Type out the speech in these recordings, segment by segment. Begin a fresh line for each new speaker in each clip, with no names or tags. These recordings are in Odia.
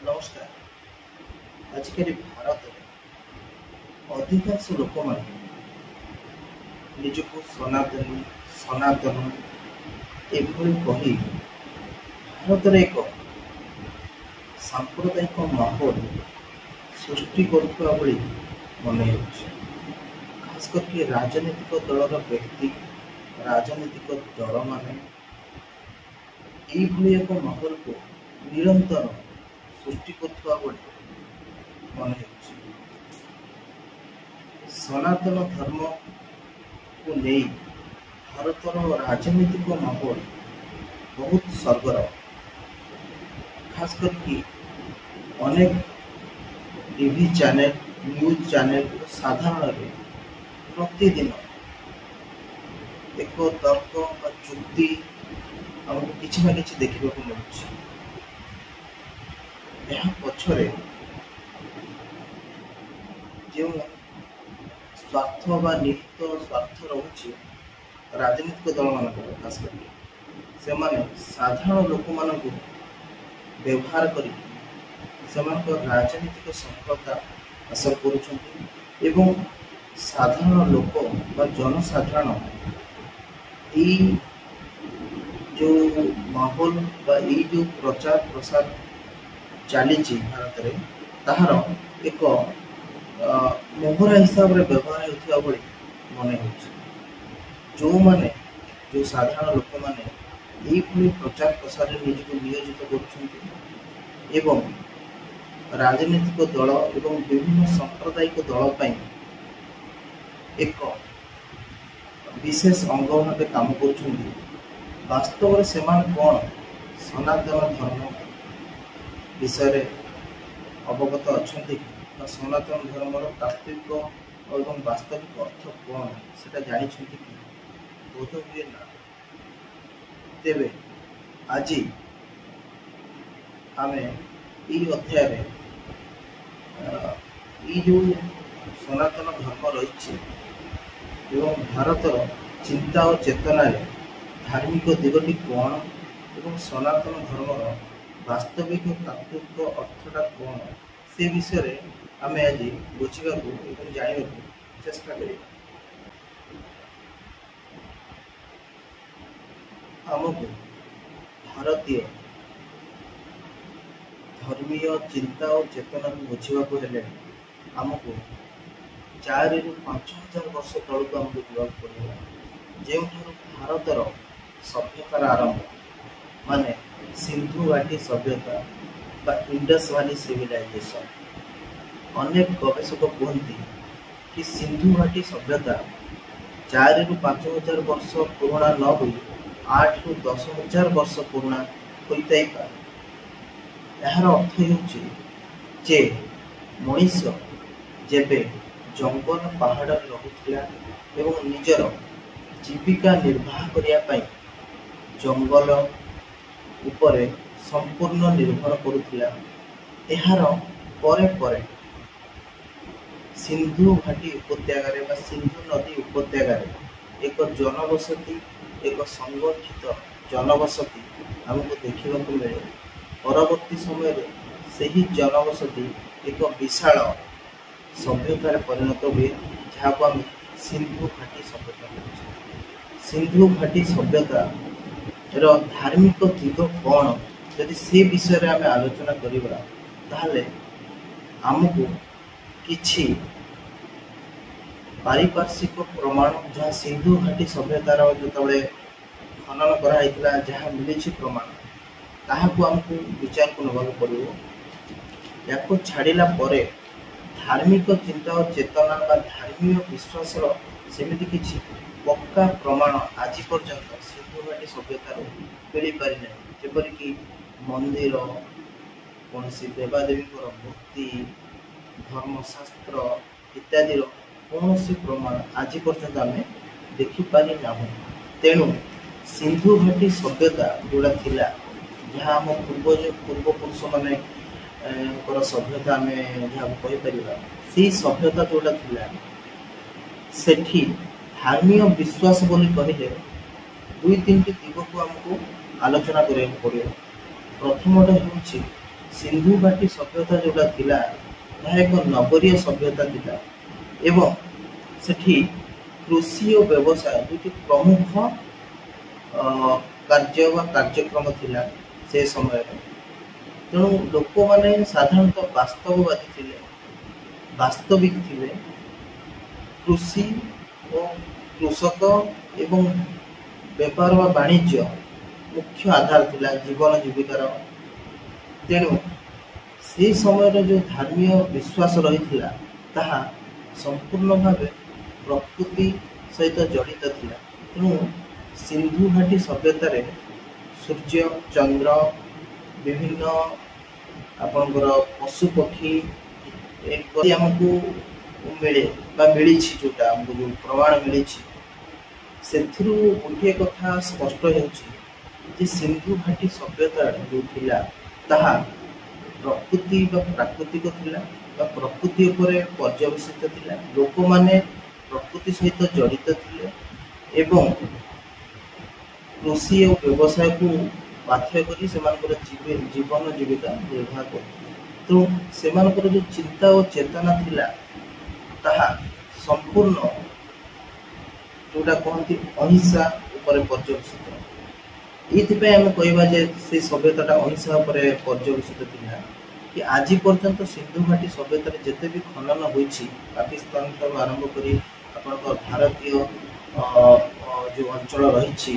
ନମସ୍କାର। ଆଜିକାଲି ଭାରତରେ ଅଧିକାଂଶ ଲୋକମାନେ ନିଜକୁ ସନାତନୀ, ସନାତନ ଏଭଳି କହି ଭାରତରେ ଏକ ସାମ୍ପ୍ରଦାୟିକ ମାହୋଲ ସୃଷ୍ଟି କରୁଥିବା ଭଳି ମନେ ହେଉଛି। ଖାସ କରିକି ରାଜନୈତିକ ଦଳର ବ୍ୟକ୍ତି, ରାଜନୈତିକ ଦଳମାନେ ଏଇଭଳି ଏକ ମାହୋଲକୁ ନିରନ୍ତର ସୃଷ୍ଟି କରୁଥିବା ଭଳି ମନେ ହେଉଛି। ସନାତନ ଧର୍ମକୁ ନେଇ ଭାରତର ରାଜନୈତିକ ମାହୋଲ ବହୁତ ସରଗରମ। ଖାସ କରିକି ଅନେକ ଟିଭି ଚ୍ୟାନେଲ, ନ୍ୟୁଜ୍ ଚ୍ୟାନେଲ ସାଧାରଣରେ ପ୍ରତିଦିନ ଏକ ତର୍କ ବା ଯୁକ୍ତି ଆମକୁ କିଛି ନା କିଛି ଦେଖିବାକୁ ମିଳୁଛି। ଏହା ପଛରେ ଯେଉଁ ସ୍ୱାର୍ଥ ବା ନିହିତ ସ୍ୱାର୍ଥ ରହୁଛି ରାଜନୈତିକ ଦଳମାନଙ୍କର, ଖାସ କରିକି ସେମାନେ ସାଧାରଣ ଲୋକମାନଙ୍କୁ ବ୍ୟବହାର କରିକି ସେମାନଙ୍କ ରାଜନୈତିକ ସଫଳତା ହାସଲ କରୁଛନ୍ତି ଏବଂ ସାଧାରଣ ଲୋକ ବା ଜନସାଧାରଣ ଏଇ ଯେଉଁ ମାହୋଲ ବା ଏଇ ଯେଉଁ ପ୍ରଚାର ପ୍ରସାର ଚାଲିଛି ଭାରତରେ, ତାହାର ଏକ ମୋହରା ହିସାବରେ ବ୍ୟବହାର ହେଉଥିବା ଭଳି ମନେ ହେଉଛି। ଯେଉଁମାନେ, ଯେଉଁ ସାଧାରଣ ଲୋକମାନେ ଏଇଭଳି ପ୍ରଚାର ପ୍ରସାରରେ ନିଜକୁ ନିୟୋଜିତ କରୁଛନ୍ତି ଏବଂ ରାଜନୈତିକ ଦଳ ଏବଂ ବିଭିନ୍ନ ସାମ୍ପ୍ରଦାୟିକ ଦଳ ପାଇଁ ଏକ ବିଶେଷ ଅଙ୍ଗ ଭାବେ କାମ କରୁଛନ୍ତି, ବାସ୍ତବରେ ସେମାନେ କ'ଣ ସନାତନ ଧର୍ମ ବିଷୟରେ ଅବଗତ ଅଛନ୍ତି କି ବା ସନାତନ ଧର୍ମର ତାତ୍ତ୍ୱିକ ଏବଂ ବାସ୍ତବିକ ଅର୍ଥ କ'ଣ ସେଟା ଜାଣିଛନ୍ତି କି? ବୋଧ ହୁଏ ନା। ତେବେ ଆଜି ଆମେ ଏଇ ଅଧ୍ୟାୟରେ ଏଇ ଯେଉଁ ସନାତନ ଧର୍ମ ରହିଛି ଏବଂ ଭାରତର ଚିନ୍ତା ଓ ଚେତନାରେ ଧାର୍ମିକ ଦିଗଟି କ'ଣ ଏବଂ ସନାତନ ଧର୍ମର ବାସ୍ତବିକ ତାତ୍ତ୍ୱିକ ଅର୍ଥଟା କ'ଣ, ସେ ବିଷୟରେ ଆମେ ଆଜି ବୁଝିବାକୁ ଏବଂ ଜାଣିବାକୁ ଚେଷ୍ଟା କରିବା। ଆମକୁ ଭାରତୀୟ ଧର୍ମୀୟ ଚିନ୍ତା ଓ ଚେତନାକୁ ବୁଝିବାକୁ ହେଲେ ଆମକୁ 4ରୁ 5 ହଜାର ବର୍ଷ ତଳକୁ ଆମକୁ ଯିବାକୁ ପଡ଼ିବ, ଯେଉଁଠାରୁ ଭାରତର ସଭ୍ୟତାର ଆରମ୍ଭ, ମାନେ ସିନ୍ଧୁ ଘାଟି ସଭ୍ୟତା ବା ଇଣ୍ଡସ୍ ଭ୍ୟାଲି ସିଭିଲାଇଜେସନ୍। ଅନେକ ଗବେଷକ କୁହନ୍ତି କି ସିନ୍ଧୁ ଘାଟି ସଭ୍ୟତା 4ରୁ 5 ହଜାର ବର୍ଷ ପୁରୁଣା ନ ହୋଇ 8ରୁ 10 ହଜାର ବର୍ଷ ପୁରୁଣା ହୋଇଥାଇପାରେ। ଏହାର ଅର୍ଥ ହେଉଛି ଯେ ମଣିଷ ଯେବେ ଜଙ୍ଗଲ ପାହାଡ଼ରେ ରହୁଥିଲା ଏବଂ ନିଜର ଜୀବିକା ନିର୍ବାହ କରିବା ପାଇଁ ଜଙ୍ଗଲ ଉପରେ ସମ୍ପୂର୍ଣ୍ଣ ନିର୍ଭର କରୁଥିଲା, ଏହାର ପରେ ପରେ ସିନ୍ଧୁ ଘାଟି ଉପତ୍ୟକାରେ ବା ସିନ୍ଧୁ ନଦୀ ଉପତ୍ୟକାରେ ଏକ ଜନବସତି, ଏକ ସଂଗଠିତ ଜନବସତି ଆମକୁ ଦେଖିବାକୁ ମିଳେ। ପରବର୍ତ୍ତୀ ସମୟରେ ସେହି ଜନବସତି ଏକ ବିଶାଳ ସଭ୍ୟତାରେ ପରିଣତ ହୁଏ, ଯାହାକୁ ଆମେ ସିନ୍ଧୁ ଘାଟି ସଭ୍ୟତା କହୁଛେ। ସିନ୍ଧୁ ଘାଟି ସଭ୍ୟତାର ଧାର୍ମିକ ଦିଗ କ'ଣ, ଯଦି ସେ ବିଷୟରେ ଆମେ ଆଲୋଚନା କରିବା, ତାହେଲେ ଆମକୁ କିଛି ପାରିପାର୍ଶ୍ୱିକ ପ୍ରମାଣ, ଯାହା ସିନ୍ଧୁ ଘାଟି ସଭ୍ୟତାର ଯେତେବେଳେ ଖନନ କରାହେଇଥିଲା ଯାହା ମିଳିଛି ପ୍ରମାଣ, ତାହାକୁ ଆମକୁ ବିଚାରକୁ ନେବାକୁ ପଡ଼ିବ। ୟାକୁ ଛାଡ଼ିଲା ପରେ ଧାର୍ମିକ ଚିନ୍ତା ଓ ଚେତନା ବା ଧାର୍ମୀୟ ବିଶ୍ୱାସର ସେମିତି କିଛି ପକ୍କା ପ୍ରମାଣ ଆଜି ପର୍ଯ୍ୟନ୍ତ ସିନ୍ଧୁ ଘାଟି ସଭ୍ୟତାରୁ ମିଳିପାରିନାହିଁ। ଯେପରିକି ମନ୍ଦିର, କୌଣସି ଦେବାଦେବୀଙ୍କର ମୂର୍ତ୍ତି, ଧର୍ମଶାସ୍ତ୍ର ଇତ୍ୟାଦିର କୌଣସି ପ୍ରମାଣ ଆଜି ପର୍ଯ୍ୟନ୍ତ ଆମେ ଦେଖିପାରି ନାହୁଁ। ତେଣୁ ସିନ୍ଧୁ ଘାଟି ସଭ୍ୟତା ଯେଉଁଟା ଥିଲା, ଯାହା ଆମ ପୂର୍ବଜ ପୂର୍ବପୁରୁଷମାନେ ଙ୍କର ସଭ୍ୟତା ଆମେ ଯାହାକୁ କହିପାରିବା, ସେଇ ସଭ୍ୟତା ଯେଉଁଟା ଥିଲା, ସେଠି ଧାର୍ମୀୟ ବିଶ୍ୱାସ ବୋଲି କହିଲେ ଦୁଇ ତିନିଟି ଦିଗକୁ ଆମକୁ ଆଲୋଚନା କରିବାକୁ ପଡ଼ିବ। ପ୍ରଥମଟା ହେଉଛି ସିନ୍ଧୁ ଘାଟି ସଭ୍ୟତା ଯେଉଁଟା ଥିଲା ତାହା ଏକ ନଗରୀୟ ସଭ୍ୟତା ଥିଲା ଏବଂ ସେଠି କୃଷି ଓ ବ୍ୟବସାୟ ଦୁଇଟି ପ୍ରମୁଖ କାର୍ଯ୍ୟ ବା କାର୍ଯ୍ୟକ୍ରମ ଥିଲା ସେ ସମୟରେ। ତେଣୁ ଲୋକମାନେ ସାଧାରଣତଃ ବାସ୍ତବବାଦୀ ଥିଲେ, ବାସ୍ତବିକ ଥିଲେ। କୃଷି ଓ କୃଷକ ଏବଂ ବେପାର ବା ବାଣିଜ୍ୟ ମୁଖ୍ୟ ଆଧାର ଥିଲା ଜୀବନ ଜୀବିକାର। ତେଣୁ ସେହି ସମୟରେ ଯେଉଁ ଧର୍ମୀୟ ବିଶ୍ୱାସ ରହିଥିଲା ତାହା ସମ୍ପୂର୍ଣ୍ଣ ଭାବେ ପ୍ରକୃତି ସହିତ ଜଡ଼ିତ ଥିଲା। ତେଣୁ ସିନ୍ଧୁ ଘାଟି ସଭ୍ୟତାରେ ସୂର୍ଯ୍ୟ, ଚନ୍ଦ୍ର, ବିଭିନ୍ନ ଆପଣଙ୍କର ପଶୁପକ୍ଷୀ ଏପରି ଆମକୁ ମିଳେ ବା ମିଳିଛି, ଯେଉଁଟା ଆମକୁ ଯେଉଁ ପ୍ରମାଣ ମିଳିଛି ସେଥିରୁ ଗୋଟିଏ କଥା ସ୍ପଷ୍ଟ ହେଉଛି ଯେ ସିନ୍ଧୁ ଘାଟି ସଭ୍ୟତା ଯେଉଁ ଥିଲା ତାହା ପ୍ରକୃତି ବା ପ୍ରାକୃତିକ ଥିଲା ବା ପ୍ରକୃତି ଉପରେ ପର୍ଯ୍ୟବସିତ ଥିଲା। ଲୋକମାନେ ପ୍ରକୃତି ସହିତ ଜଡ଼ିତ ଥିଲେ ଏବଂ କୃଷି ଓ ବ୍ୟବସାୟକୁ ପାଥେୟ କରି ସେମାନଙ୍କର ଜୀବନ ଜୀବିକା ନିର୍ବାହ କରୁଥିଲେ। ତେଣୁ ସେମାନଙ୍କର ଯେଉଁ ଚିନ୍ତା ଓ ଚେତନା ଥିଲା ତାହା ସମ୍ପୂର୍ଣ୍ଣ ଯେଉଁଟା କହନ୍ତି ଅହିଂସା ଉପରେ ପର୍ଯ୍ୟବସିତ। ଏଇଥିପାଇଁ ଆମେ କହିବା ଯେ ସେ ସଭ୍ୟତାଟା ଅହିଂସା ଉପରେ ପର୍ଯ୍ୟବସିତ ଥିଲା କି ଆଜି ପର୍ଯ୍ୟନ୍ତ ସିନ୍ଧୁ ଘାଟି ସଭ୍ୟତାରେ ଯେତେ ବି ଖନନ ହୋଇଛି, ପାକିସ୍ତାନ ଠାରୁ ଆରମ୍ଭ କରି ଆପଣଙ୍କ ଭାରତୀୟ ଯେଉଁ ଅଞ୍ଚଳ ରହିଛି,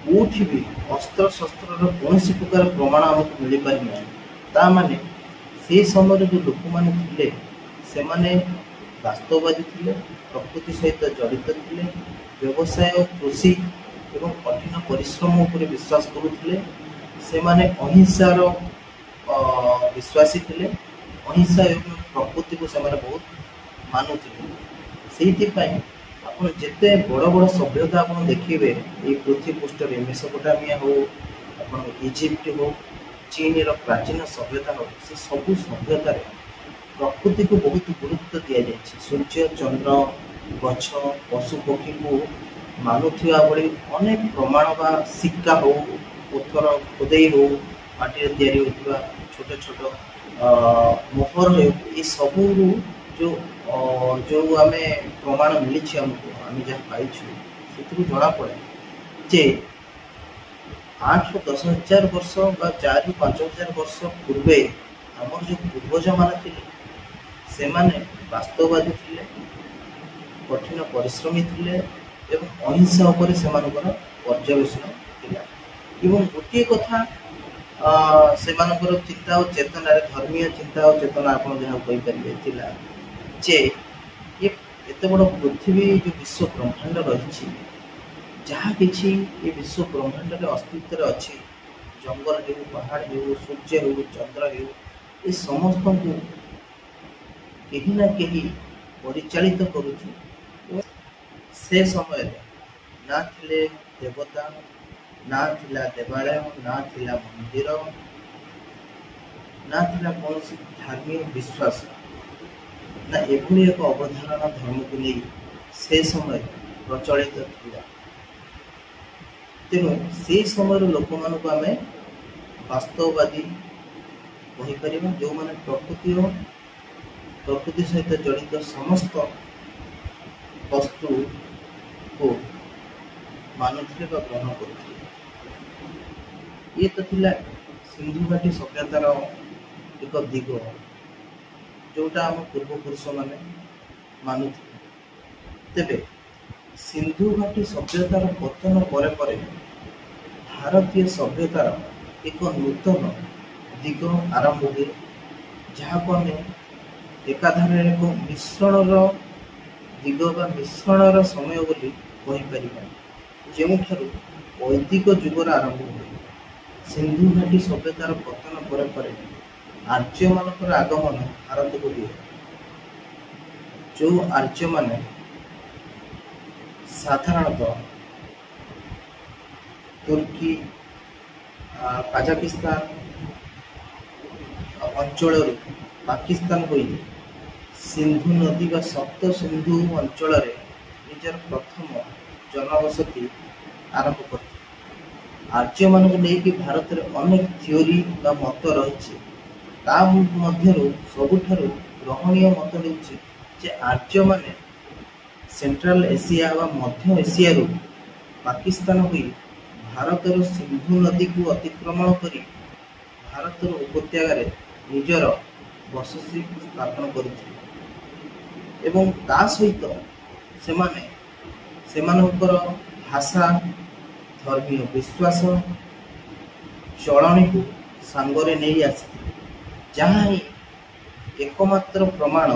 କେଉଁଠି ବି ଅସ୍ତ୍ରଶସ୍ତ୍ରର କୌଣସି ପ୍ରକାର ପ୍ରମାଣ ଆମକୁ ମିଳିପାରି ନାହିଁ। ତା ମାନେ ସେ ସମୟରେ ଯେଉଁ ଲୋକମାନେ ଥିଲେ ସେମାନେ ବାସ୍ତବବାଦୀ ଥିଲେ, ପ୍ରକୃତି ସହିତ ଜଡ଼ିତ ଥିଲେ, ବ୍ୟବସାୟ, କୃଷି ଏବଂ କଠିନ ପରିଶ୍ରମ ଉପରେ ବିଶ୍ୱାସ କରୁଥିଲେ। ସେମାନେ ଅହିଂସାର ବିଶ୍ୱାସୀ ଥିଲେ। ଅହିଂସା ଏବଂ ପ୍ରକୃତିକୁ ସେମାନେ ବହୁତ ମାନୁଥିଲେ। ସେଇଥିପାଇଁ ଆପଣ ଯେତେ ବଡ଼ ବଡ଼ ସଭ୍ୟତା ଆପଣ ଦେଖିବେ ଏଇ ପୃଥିବୀ ପୃଷ୍ଠରେ, ମେସୋପୋଟାମିଆ ହଉ, ଆପଣ ଇଜିପ୍ଟ ହଉ, ଚୀନର ପ୍ରାଚୀନ ସଭ୍ୟତା ହଉ, ସେ ସବୁ ସଭ୍ୟତାରେ ପ୍ରକୃତିକୁ ବହୁତ ଗୁରୁତ୍ୱ ଦିଆଯାଇଛି। ସୂର୍ଯ୍ୟ, ଚନ୍ଦ୍ର, ଗଛ, ପଶୁପକ୍ଷୀକୁ ମାନୁଥିବା ଭଳି ଅନେକ ପ୍ରମାଣ ବା ସିକ୍କା ହଉ, ପଥର ଖୋଦେଇ ହଉ, ମାଟିରେ ତିଆରି ହେଉଥିବା ଛୋଟ ଛୋଟ ମୋହର ହେଉ, ଏ ସବୁରୁ ଯେଉଁ ଯେଉଁ ଆମେ ପ୍ରମାଣ ମିଳିଛି ଆମକୁ, ଆମେ ଯାହା ପାଇଛୁ ସେଥିରୁ ଜଣାପଡ଼େ ଯେ 8ରୁ 10 ହଜାର ବର୍ଷ ବା 4ରୁ 5 ହଜାର ବର୍ଷ ପୂର୍ବେ ଆମର ଯେଉଁ ପୂର୍ବଜମାନେ ଥିଲେ ସେମାନେ ବାସ୍ତବବାଦୀ ଥିଲେ, କଠିନ ପରିଶ୍ରମୀ ଥିଲେ ଏବଂ ଅହିଂସା ଉପରେ ସେମାନଙ୍କର ପର୍ଯ୍ୟବେଷଣ ଥିଲା। ଏବଂ ଗୋଟିଏ କଥା ସେମାନଙ୍କର ଚିନ୍ତା ଓ ଚେତନାରେ, ଧର୍ମୀୟ ଚିନ୍ତା ଓ ଚେତନା ଆପଣ ଯାହା କହିପାରିବେ ଥିଲା ଯେ ଏ ଏତେ ବଡ଼ ପୃଥିବୀ ଯେଉଁ ବିଶ୍ୱ ବ୍ରହ୍ମାଣ୍ଡ ରହିଛି, ଯାହା କିଛି ଏ ବିଶ୍ୱ ବ୍ରହ୍ମାଣ୍ଡରେ ଅସ୍ତିତ୍ୱରେ ଅଛି, ଜଙ୍ଗଲ ହେଉ, ପାହାଡ଼ ହେଉ, ସୂର୍ଯ୍ୟ ହେଉ, ଚନ୍ଦ୍ର ହେଉ, ଏ ସମସ୍ତଙ୍କୁ କେହି ନା କେହି ପରିଚାଳିତ କରୁଛି। ସେ ସମୟରେ ନା ଥିଲେ ଦେବତା, ନା ଥିଲା ଦେବାଳୟ, ନା ଥିଲା ମନ୍ଦିର, ନା ଥିଲା କୌଣସି ଧର୍ମୀୟ ବିଶ୍ୱାସ, ନା ଏଭଳି ଏକ ଅବଧାରଣା ଧର୍ମକୁ ନେଇ ସେ ସମୟରେ ପ୍ରଚଳିତ ଥିଲା। ତେଣୁ ସେଇ ସମୟର ଲୋକମାନଙ୍କୁ ଆମେ ବାସ୍ତବବାଦୀ କହିପାରିବା, ଯେଉଁମାନେ ପ୍ରକୃତି ଓ ପ୍ରକୃତି ସହିତ ଜଡ଼ିତ ସମସ୍ତ ବସ୍ତୁକୁ ମାନୁଥିଲେ ବା ଗ୍ରହଣ କରୁଥିଲେ। ଇଏ ତ ଥିଲା ସିନ୍ଧୁ ଘାଟି ସଭ୍ୟତାର ଏକ ଦିଗ ଯେଉଁଟା ଆମ ପୂର୍ବପୁରୁଷମାନେ ମାନୁଥିଲେ। ତେବେ ସିନ୍ଧୁ ଘାଟି ସଭ୍ୟତାର ପତନ ପରେ ପରେ ଭାରତୀୟ ସଭ୍ୟତାର ଏକ ନୂତନ ଦିଗ ଆରମ୍ଭ ହୁଏ, ଯାହାକୁ ଆମେ ଏକାଧାରରେ ଏକ ମିଶ୍ରଣର ଦିଗ ବା ମିଶ୍ରଣର ସମୟ ବୋଲି କହିପାରିବା, ଯେଉଁଠାରୁ ବୈଦିକ ଯୁଗର ଆରମ୍ଭ ହୁଏ। ସିନ୍ଧୁ ଘାଟି ସଭ୍ୟତାର ପତନ ପରେ ପରେ ଆର୍ଯ୍ୟମାନଙ୍କର ଆଗମନ ଭାରତକୁ ହୁଏ, ଯେଉଁ ଆର୍ଯ୍ୟମାନେ ସାଧାରଣତଃ ତୁର୍କୀ, କାଜାକିସ୍ତାନ ଅଞ୍ଚଳରୁ ପାକିସ୍ତାନ ହୋଇ ସିନ୍ଧୁ ନଦୀ ବା ସପ୍ତ ସିନ୍ଧୁ ଅଞ୍ଚଳରେ ନିଜର ପ୍ରଥମ ଜନବସତି ଆରମ୍ଭ କରିଥିଲେ। ଆର୍ଯ୍ୟମାନଙ୍କୁ ନେଇକି ଭାରତରେ ଅନେକ ଥିଓରି ବା ମତ ରହିଛି, ତା ମଧ୍ୟରୁ ସବୁଠାରୁ ଗ୍ରହଣୀୟ ମତ ହେଉଛି ଯେ ଆର୍ଯ୍ୟମାନେ ସେଣ୍ଟ୍ରାଲ ଏସିଆ ବା ମଧ୍ୟ ଏସିଆରୁ ପାକିସ୍ତାନ ହୋଇ ଭାରତର ସିନ୍ଧୁ ନଦୀକୁ ଅତିକ୍ରମଣ କରି ଭାରତର ଉପତ୍ୟକାରେ ନିଜର ବସତି ସ୍ଥାପନ କରିଥିଲେ ଏବଂ ତା ସହିତ ସେମାନେ ସେମାନଙ୍କର ଭାଷା, ଧର୍ମୀୟ ବିଶ୍ୱାସ, ଚଳଣିକୁ ସାଙ୍ଗରେ ନେଇ ଆସିଥିଲେ, ଯାହା ହିଁ ଏକମାତ୍ର ପ୍ରମାଣ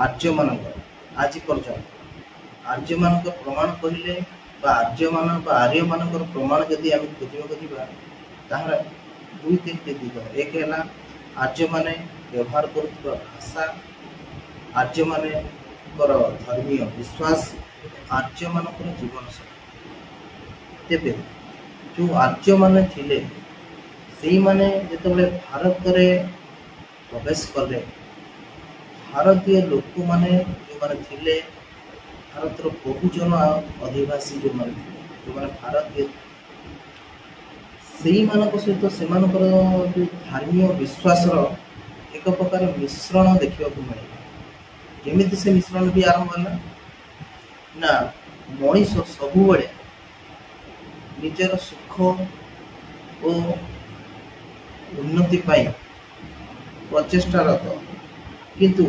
ଆର୍ଯ୍ୟମାନଙ୍କର। ଆଜି ପର୍ଯ୍ୟନ୍ତ ଆର୍ଯ୍ୟମାନଙ୍କ ପ୍ରମାଣ କହିଲେ ବା ଆର୍ଯ୍ୟମାନ ବା ଆର୍ଯ୍ୟମାନଙ୍କର ପ୍ରମାଣ ଯଦି ଆମେ ଖୋଜିବାକୁ ଯିବା, ତାହାର ଦୁଇ ତିନିଟି ଦିଗ। ଏକ ହେଲା ଆର୍ଯ୍ୟମାନେ ବ୍ୟବହାର କରୁଥିବା ଭାଷା, ଆର୍ଯ୍ୟମାନଙ୍କର ଧର୍ମୀୟ ବିଶ୍ୱାସ, ଆର୍ଯ୍ୟମାନଙ୍କର ଜୀବନଶୈଳୀ। ତେବେ ଯେଉଁ ଆର୍ଯ୍ୟମାନେ ଥିଲେ, ସେଇମାନେ ଯେତେବେଳେ ଭାରତରେ ପ୍ରବେଶ କଲେ, ଭାରତୀୟ ଲୋକମାନେ ଯେଉଁମାନେ ଥିଲେ, ଭାରତର ବହୁଜନ ଅଧିବାସୀ ଯେଉଁମାନେ ଥିଲେ, ଯେଉଁମାନେ ଭାରତୀୟ, ସେଇମାନଙ୍କ ସହିତ ସେମାନଙ୍କର ଯେଉଁ ଧର୍ମୀୟ ବିଶ୍ୱାସର ଏକ ପ୍ରକାର ମିଶ୍ରଣ ଦେଖିବାକୁ ମିଳିଲା। କେମିତି ସେ ମିଶ୍ରଣଟି ଆରମ୍ଭ ହେଲା ନା, ମଣିଷ ସବୁବେଳେ ନିଜର ସୁଖ ଓ ଉନ୍ନତି ପାଇଁ ପ୍ରଚେଷ୍ଟାରତ। କିନ୍ତୁ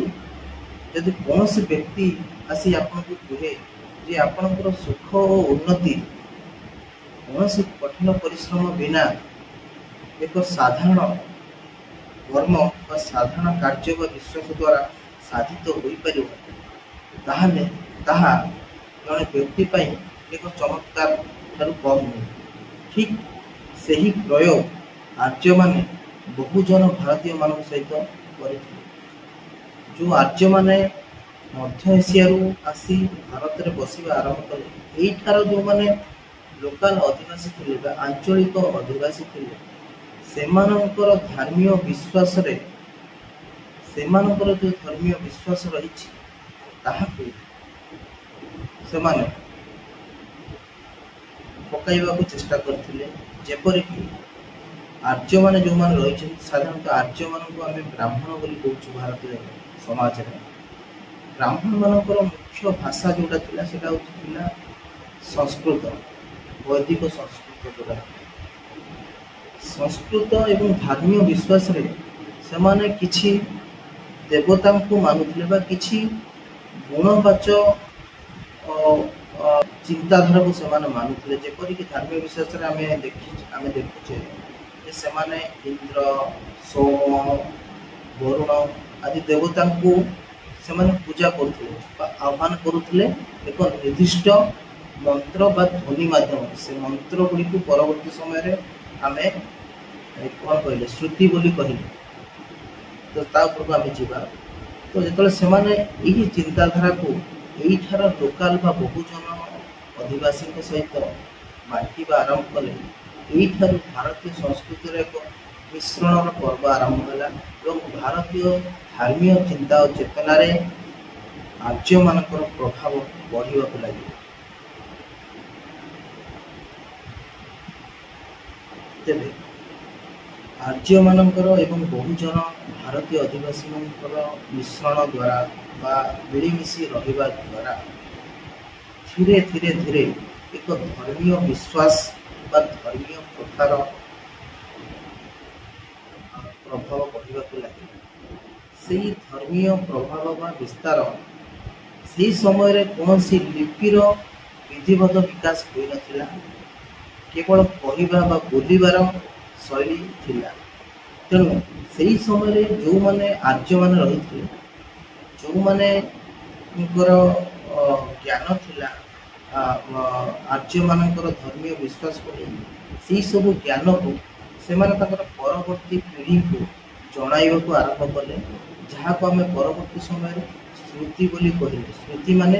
ଯଦି କୌଣସି ବ୍ୟକ୍ତି ଆସି ଆପଣଙ୍କୁ କୁହେ ଯେ ଆପଣଙ୍କର ସୁଖ ଓ ଉନ୍ନତି କୌଣସି କଠିନ ପରିଶ୍ରମ ବିନା ଏକ ସାଧାରଣ କର୍ମ ବା ସାଧାରଣ କାର୍ଯ୍ୟ ବା ବିଶ୍ୱାସ ଦ୍ୱାରା ସାଧିତ ହୋଇପାରିବ, ତାହେଲେ ତାହା ଜଣେ ବ୍ୟକ୍ତି ପାଇଁ ଏକ ଚମତ୍କାର ଠାରୁ କମ୍ ନୁହେଁ। ଠିକ୍ ସେହି ପ୍ରୟୋଗ ଆର୍ଯ୍ୟମାନେ ବହୁଜନ ଭାରତୀୟମାନଙ୍କ ସହିତ କରିଥିଲେ। ଯେଉଁ ଆର୍ଯ୍ୟମାନେ ମଧ୍ୟ ଏସିଆରୁ ଆସି ଭାରତରେ ବସିବା ଆରମ୍ଭ କଲେ, ଏଇଠାର ଯେଉଁମାନେ ଲୋକାଲ ଅଧିବାସୀ ଥିଲେ ବା ଆଞ୍ଚଳିକ ଅଧିବାସୀ ଥିଲେ, ସେମାନଙ୍କର ଧର୍ମୀୟ ବିଶ୍ୱାସରେ, ସେମାନଙ୍କର ଯେଉଁ ଧର୍ମୀୟ ବିଶ୍ୱାସ ରହିଛି, ତାହାକୁ ସେମାନେ ପକାଇବାକୁ ଚେଷ୍ଟା କରିଥିଲେ। ଯେପରିକି ଆର୍ଯ୍ୟମାନେ ଯେଉଁମାନେ ରହିଛନ୍ତି, ସାଧାରଣତଃ ଆର୍ଯ୍ୟମାନଙ୍କୁ ଆମେ ବ୍ରାହ୍ମଣ ବୋଲି କହୁଛୁ। ଭାରତୀୟ ସମାଜରେ ବ୍ରାହ୍ମଣମାନଙ୍କର ମୁଖ୍ୟ ଭାଷା ଯେଉଁଟା ଥିଲା, ସେଇଟା ହେଉଛି ଥିଲା ସଂସ୍କୃତ, ବୈଦିକ ସଂସ୍କୃତ ଯେଉଁଟା। ସଂସ୍କୃତ ଏବଂ ଧର୍ମୀୟ ବିଶ୍ୱାସରେ ସେମାନେ କିଛି ଦେବତାଙ୍କୁ ମାନୁଥିଲେ ବା କିଛି ଗୁଣବାଚ ଚିନ୍ତାଧାରାକୁ ସେମାନେ ମାନୁଥିଲେ। ଯେପରିକି ଧର୍ମୀୟ ବିଶ୍ୱାସରେ ଆମେ ଦେଖୁଛେ ଯେ ସେମାନେ ଇନ୍ଦ୍ର, ସୋମ, ବରୁଣ ଆଦି ଦେବତାଙ୍କୁ ସେମାନେ ପୂଜା କରୁଥିଲେ ବା ଆହ୍ୱାନ କରୁଥିଲେ ଏକ ନିର୍ଦ୍ଦିଷ୍ଟ ମନ୍ତ୍ର ବା ଧ୍ୱନି ମାଧ୍ୟମରେ। ସେ ମନ୍ତ୍ର ଗୁଡ଼ିକୁ ପରବର୍ତ୍ତୀ ସମୟରେ ଆମେ କ'ଣ କହିଲେ? ଶ୍ରୁତି ବୋଲି କହିଲେ। ତ ତା ଉପରକୁ ଆମେ ଯିବା। ତ ଯେତେବେଳେ ସେମାନେ ଏହି ଚିନ୍ତାଧାରାକୁ ଏଇଠାର ଲୋକାଲ ବା ବହୁଜନ ଅଧିବାସୀଙ୍କ ସହିତ ବାଣ୍ଟିବା ଆରମ୍ଭ କଲେ, ଏଇଠାରୁ ଭାରତୀୟ ସଂସ୍କୃତିର ଏକ ମିଶ୍ରଣର ପର୍ବ ଆରମ୍ଭ ହେଲା ଏବଂ ଭାରତୀୟ ଧର୍ମୀୟ ଚିନ୍ତା ଓ ଚେତନାରେ ଆର୍ଯ୍ୟମାନଙ୍କର ପ୍ରଭାବ ବଢ଼ିବାକୁ ଲାଗିଲା। ତେବେ ଆର୍ଯ୍ୟମାନଙ୍କର ଏବଂ ବହୁଜନ ଭାରତୀୟ ଅଧିବାସୀଙ୍କର ମିଶ୍ରଣ ଦ୍ୱାରା ବା ମିଳିମିଶି ରହିବା ଦ୍ୱାରା ଧୀରେ ଧୀରେ ଧୀରେ ଏକ ଧର୍ମୀୟ ବିଶ୍ୱାସ ବା ଧର୍ମୀୟ ପ୍ରଥାର ପ୍ରଭାବ ବଢ଼ିବାକୁ ଲାଗିଲା। ସେଇ ଧର୍ମୀୟ ପ୍ରଭାବ ବା ବିସ୍ତାର, ସେହି ସମୟରେ କୌଣସି ଲିପିର ବିଧିବଦ୍ଧ ବିକାଶ ହୋଇନଥିଲା, କେବଳ କହିବା ବା ବୋଲିବାର ଶୈଳୀ ଥିଲା। ତେଣୁ ସେହି ସମୟରେ ଯେଉଁମାନେ ଆର୍ଯ୍ୟମାନେ ରହିଥିଲେ, ଯେଉଁମାନଙ୍କର ଜ୍ଞାନ ଥିଲା ଆର୍ଯ୍ୟମାନଙ୍କର ଧର୍ମୀୟ ବିଶ୍ୱାସକୁ ନେଇ, ସେଇ ସବୁ ଜ୍ଞାନକୁ ସେମାନେ ତାଙ୍କର ପରବର୍ତ୍ତୀ ପିଢ଼ିଙ୍କୁ ଜଣାଇବାକୁ ଆରମ୍ଭ କଲେ, ଯାହାକୁ ଆମେ ପରବର୍ତ୍ତୀ ସମୟରେ ଶ୍ରୁତି ବୋଲି କହିଲେ। ଶ୍ରୁତି ମାନେ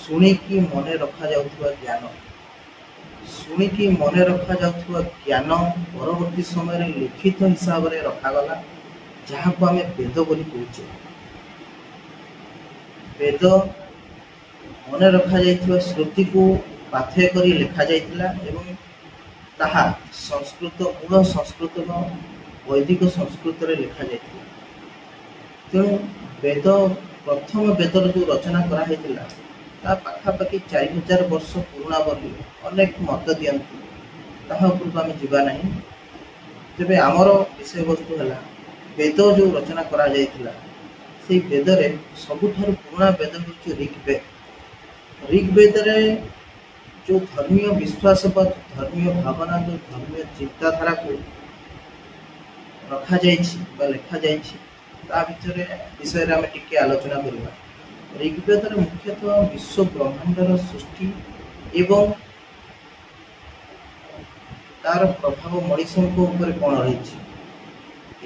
ଶୁଣିକି ମନେ ରଖାଯାଉଥିବା ଜ୍ଞାନ। ଶୁଣିକି ମନେ ରଖାଯାଉଥିବା ଜ୍ଞାନ ପରବର୍ତ୍ତୀ ସମୟରେ ଲିଖିତ ହିସାବରେ ରଖାଗଲା, ଯାହାକୁ ଆମେ ବେଦ ବୋଲି କହୁଛେ। ବେଦ ମନେ ରଖାଯାଇଥିବା ଶ୍ରୁତିକୁ ପାଥେୟ କରି ଲେଖାଯାଇଥିଲା ଏବଂ ତାହା ସଂସ୍କୃତ, ମୂଳ ସଂସ୍କୃତ ବା ବୈଦିକ ସଂସ୍କୃତରେ ଲେଖାଯାଇଥିଲା। ତେଣୁ ବେଦ, ପ୍ରଥମ ବେଦର ଯେଉଁ ରଚନା କରାହେଇଥିଲା, ତା ପାଖାପାଖି 4000 ବର୍ଷ ପୁରୁଣା ବୋଲି ଅନେକ ମତ ଦିଅନ୍ତି। ତାହା ଉପରକୁ ଆମେ ଯିବା ନାହିଁ। ତେବେ ଆମର ବିଷୟବସ୍ତୁ ହେଲା, ବେଦ ଯେଉଁ ରଚନା କରାଯାଇଥିଲା, ସେଇ ବେଦରେ ସବୁଠାରୁ ପୁରୁଣା ବେଦ ହେଉଛି ଋଗ୍ବେଦ। ଋଗ୍ବେଦରେ ଯେଉଁ ଧର୍ମୀୟ ବିଶ୍ୱାସ ବା ଧର୍ମୀୟ ଭାବନା, ଯେଉଁ ଧର୍ମୀୟ ଚିନ୍ତାଧାରାକୁ ରଖାଯାଇଛି ବା ଲେଖାଯାଇଛି, ତା ଭିତରେ ବିଷୟରେ ଆମେ ଟିକେ ଆଲୋଚନା କରିବା। ଋଗ୍ବେଦରେ ମୁଖ୍ୟତଃ ବିଶ୍ୱ ବ୍ରହ୍ମାଣ୍ଡର ସୃଷ୍ଟି ଏବଂ ତାର ପ୍ରଭାବ ମଣିଷଙ୍କ ଉପରେ କ'ଣ ରହିଛି,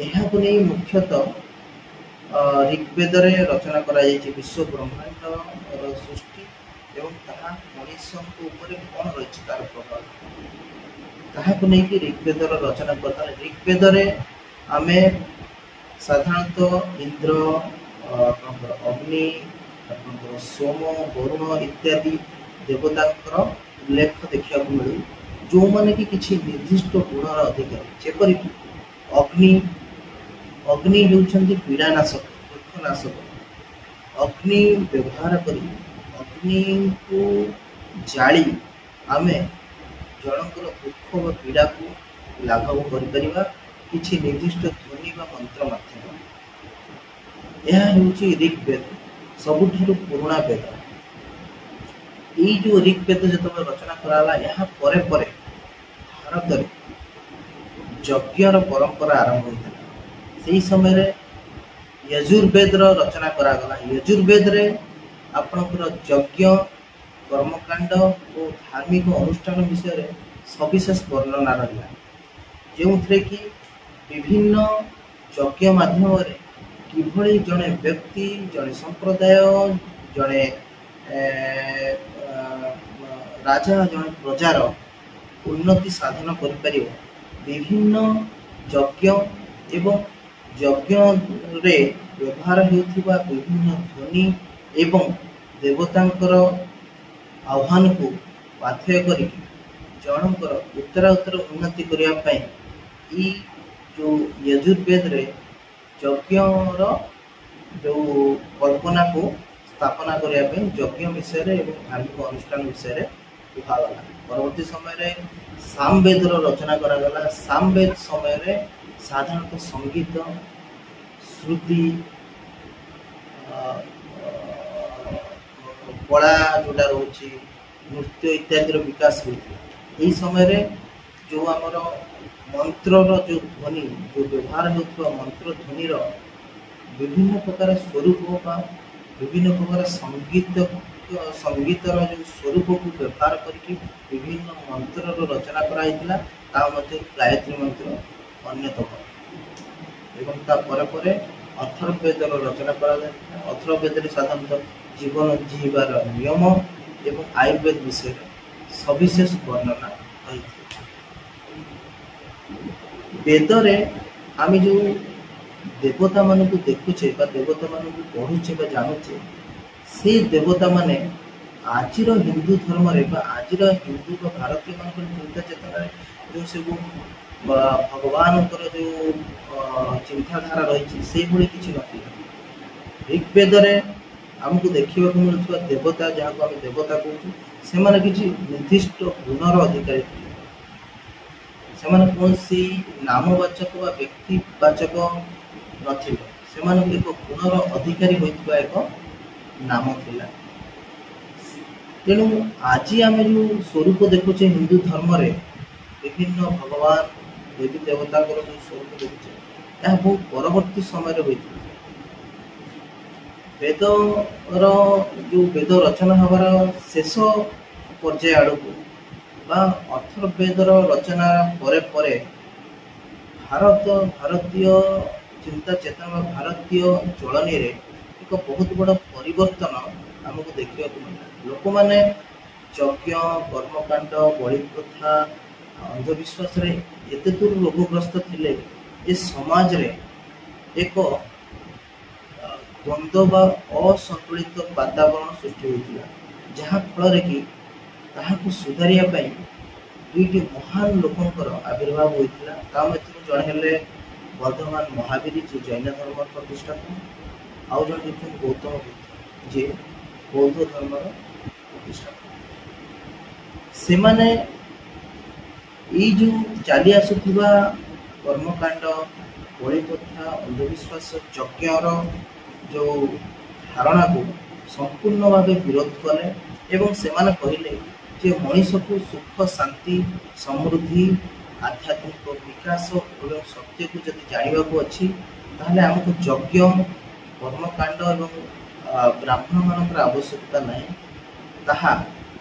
ଏହାକୁ ନେଇ ମୁଖ୍ୟତଃ ଋଗ୍ବେଦରେ ରଚନା କରାଯାଇଛି। ବିଶ୍ୱ ବ୍ରହ୍ମାଣ୍ଡର ସୃଷ୍ଟି ଏବଂ ତାହା ମଣିଷଙ୍କ ଉପରେ କ'ଣ ରହିଛି ତାର ପ୍ରଭାବ, ତାହାକୁ ନେଇକି ଋଗ୍ବେଦର ରଚନା କରିଥାଏ। ଋଗ୍ବେଦରେ ଆମେ ସାଧାରଣତଃ ଇନ୍ଦ୍ର, ଆପଣଙ୍କର ଅଗ୍ନି, ଆପଣଙ୍କର ସୋମ, ବରୁଣ ଇତ୍ୟାଦି ଦେବତାଙ୍କର ଉଲ୍ଲେଖ ଦେଖିବାକୁ ମିଳୁ, ଯେଉଁମାନେ କି କିଛି ନିର୍ଦ୍ଦିଷ୍ଟ ଗୁଣର ଅଧିକାରୀ। ଯେପରିକି ଅଗ୍ନି। ଅଗ୍ନି ହେଉଛନ୍ତି ପୀଡ଼ାନାଶକ, ଦୁଃଖନାଶକ। ଅଗ୍ନି ବ୍ୟବହାର କରି, ଅଗ୍ନିକୁ ଜାଳି ଆମେ ଜଣଙ୍କର ଦୁଃଖ ବା ପୀଡ଼ାକୁ ଲାଘବ କରିପାରିବା କିଛି ନିର୍ଦ୍ଦିଷ୍ଟ ଧ୍ୱନି ବା ମନ୍ତ୍ର ମାଧ୍ୟମରେ। ଏହା ହେଉଛି ଋଗ୍ବେଦ, ସବୁଠାରୁ ପୁରୁଣା ବେଦ। ଏଇ ଯେଉଁ ଋଗ୍ବେଦ ଯେତେବେଳେ ରଚନା କରାଗଲା, ଏହା ପରେ ପରେ ଭାରତରେ ଯଜ୍ଞର ପରମ୍ପରା ଆରମ୍ଭ ହୋଇଥିଲା। ସେହି ସମୟରେ ୟଜୁର୍ବେଦର ରଚନା କରାଗଲା। ୟଜୁର୍ବେଦରେ ଆପଣଙ୍କର ଯଜ୍ଞ, କର୍ମକାଣ୍ଡ ଓ ଧାର୍ମିକ ଅନୁଷ୍ଠାନ ବିଷୟରେ ସବିଶେଷ ବର୍ଣ୍ଣନା ରହିଲା, ଯେଉଁଥିରେ କି ବିଭିନ୍ନ ଯଜ୍ଞ ମାଧ୍ୟମରେ କିଭଳି ଜଣେ ବ୍ୟକ୍ତି, ଜଣେ ସମ୍ପ୍ରଦାୟ, ଜଣେ ରାଜା, ଜଣେ ପ୍ରଜାର ଉନ୍ନତି ସାଧନ କରିପାରିବ, ବିଭିନ୍ନ ଯଜ୍ଞ ଏବଂ ଯଜ୍ଞରେ ବ୍ୟବହାର ହେଉଥିବା ବିଭିନ୍ନ ଧ୍ୱନି ଏବଂ ଦେବତାଙ୍କର ଆହ୍ୱାନକୁ ପାଥେୟ କରିକି ଜଣଙ୍କର ଉତ୍ତରୋତ୍ତର ଉନ୍ନତି କରିବା ପାଇଁ ଏଇ ଯେଉଁ ୟଜୁର୍ବେଦରେ ଯଜ୍ଞର ଯେଉଁ କଳ୍ପନାକୁ ସ୍ଥାପନା କରିବା ପାଇଁ ଯଜ୍ଞ ବିଷୟରେ ଏବଂ ଧାର୍ମିକ ଅନୁଷ୍ଠାନ ବିଷୟରେ କୁହାଗଲା। ପରବର୍ତ୍ତୀ ସମୟରେ ସାମବେଦର ରଚନା କରାଗଲା। ସାମବେଦ ସମୟରେ ସାଧାରଣତଃ ସଙ୍ଗୀତ, ଶ୍ରୁତି, କଳା ଯେଉଁଟା ରହୁଛି, ନୃତ୍ୟ ଇତ୍ୟାଦିର ବିକାଶ ହୋଇଥିଲା। ଏହି ସମୟରେ ଯେଉଁ ଆମର ମନ୍ତ୍ରର ଯେଉଁ ଧ୍ୱନି, ଯେଉଁ ବ୍ୟବହାର ହେଉଥିବା ମନ୍ତ୍ର ଧ୍ୱନିର ବିଭିନ୍ନ ପ୍ରକାର ସ୍ୱରୂପ ବା ବିଭିନ୍ନ ପ୍ରକାର ସଙ୍ଗୀତର ଯେଉଁ ସ୍ୱରୂପକୁ ବ୍ୟବହାର କରିକି ବିଭିନ୍ନ ମନ୍ତ୍ରର ରଚନା କରାଯାଇଥିଲା, ତା ମଧ୍ୟରୁ ଗାୟତ୍ରୀ ମନ୍ତ୍ର ଅନ୍ୟତମ। ଏବଂ ତା ପରେ ପରେ ଅଥର୍ବବେଦର ରଚନା କରାଯାଇଥିଲା। ଅଥର୍ବବେଦରେ ସାଧାରଣତଃ ଜୀବନ ଜିଇବାର ନିୟମ ଏବଂ ଆୟୁର୍ବେଦ ବିଷୟରେ ସବିଶେଷ ବର୍ଣ୍ଣନା ରହିଥିଲା। ବେଦରେ ଆମେ ଯେଉଁ ଦେବତାମାନଙ୍କୁ ଦେଖୁଛେ ବା ଦେବତାମାନଙ୍କୁ ପଢ଼ୁଛେ ବା ଜାଣୁଛେ, ସେଇ ଦେବତାମାନେ ଆଜିର ହିନ୍ଦୁ ଧର୍ମରେ ବା ଆଜିର ହିନ୍ଦୁ ବା ଭାରତୀୟମାନଙ୍କର ଚିନ୍ତା ଚେତନାରେ ଯେଉଁ ସବୁ ଭଗବାନଙ୍କର ଯେଉଁ ଚିନ୍ତାଧାରା ରହିଛି, ସେଇଭଳି କିଛି ନଥିଲା। ଋଗ୍ବେଦରେ ଆମକୁ ଦେଖିବାକୁ ମିଳୁଥିବା ଦେବତା, ଯାହାକୁ ଆମେ ଦେବତା କହୁଛୁ, ସେମାନେ କିଛି ନିର୍ଦ୍ଦିଷ୍ଟ ଗୁଣର ଅଧିକାରୀ ଥିଲେ। ସେମାନେ କୌଣସି ନାମବାଚକ ବା ବ୍ୟକ୍ତିବାଚକ ନଥିଲେ। ସେମାନଙ୍କୁ ଏକ ଗୁଣର ଅଧିକାରୀ ହୋଇଥିବା ଏକ ନାମ ଥିଲା। ତେଣୁ ଆଜି ଆମେ ଯେଉଁ ସ୍ୱରୂପ ଦେଖୁଛେ, ହିନ୍ଦୁ ଧର୍ମରେ ବିଭିନ୍ନ ଭଗବାନ ଦେବୀ ଦେବତାଙ୍କର ଯେଉଁ ସ୍ୱରୂପ ଦେଖୁଛେ, ଏହା ବହୁ ପରବର୍ତ୍ତୀ ସମୟରେ ହୋଇଥିଲା। ବେଦର ଯେଉଁ ବେଦ ରଚନା ହେବାର ଶେଷ ପର୍ଯ୍ୟାୟ ଆଡ଼କୁ ବା ଅଥର୍ବବେଦର ରଚନା ପରେ ପରେ ଭାରତୀୟ ଚିନ୍ତା ଚେତନା ବା ଭାରତୀୟ ଚଳନୀରେ ଏକ ବହୁତ ବଡ଼ ପରିବର୍ତ୍ତନ ଆମକୁ ଦେଖିବାକୁ ମିଳିଲା। ଲୋକମାନେ ଯଜ୍ଞ, କର୍ମକାଣ୍ଡ, ବଳି ପ୍ରଥା, ଅନ୍ଧବିଶ୍ୱାସରେ ଏତେ ଦୂର ରୋଗଗ୍ରସ୍ତ ଥିଲେ ଯେ ସମାଜରେ ଏକ ଦ୍ୱନ୍ଦ୍ୱ ବା ଅସନ୍ତୁଳିତ ବାତାବରଣ ସୃଷ୍ଟି ହୋଇଥିଲା, ଯାହାଫଳରେ କି ତାହାକୁ ସୁଧାରିବା ପାଇଁ ଦୁଇଟି ମହାନ ଲୋକଙ୍କର ଆବିର୍ଭାବ ହୋଇଥିଲା। ତା ମଧ୍ୟରୁ ଜଣେ ହେଲେ ବର୍ଦ୍ଧମାନ ମହାବୀର, ଯିଏ ଜୈନ ଧର୍ମର ପ୍ରତିଷ୍ଠାତା, ଆଉ ଜଣେ ହେଉଛନ୍ତି ଗୌତମ ବୁଦ୍ଧ, ଯିଏ ବୌଦ୍ଧ ଧର୍ମର ପ୍ରତିଷ୍ଠାତା। ସେମାନେ ଏଇ ଯେଉଁ ଚାଲି ଆସୁଥିବା କର୍ମକାଣ୍ଡ, ବଳି ପ୍ରଥା, ଅନ୍ଧବିଶ୍ୱାସ, ଯଜ୍ଞର ଯେଉଁ ଧାରଣାକୁ ସମ୍ପୂର୍ଣ୍ଣ ଭାବେ ବିରୋଧ କଲେ ଏବଂ ସେମାନେ କହିଲେ ଯେ ମଣିଷକୁ ସୁଖ, ଶାନ୍ତି, ସମୃଦ୍ଧି, ଆଧ୍ୟାତ୍ମିକ ବିକାଶ ଏବଂ ସତ୍ୟକୁ ଯଦି ଜାଣିବାକୁ ଅଛି, ତାହେଲେ ଆମକୁ ଯଜ୍ଞ, କର୍ମକାଣ୍ଡ ଏବଂ ବ୍ରାହ୍ମଣମାନଙ୍କର ଆବଶ୍ୟକତା ନାହିଁ। ତାହା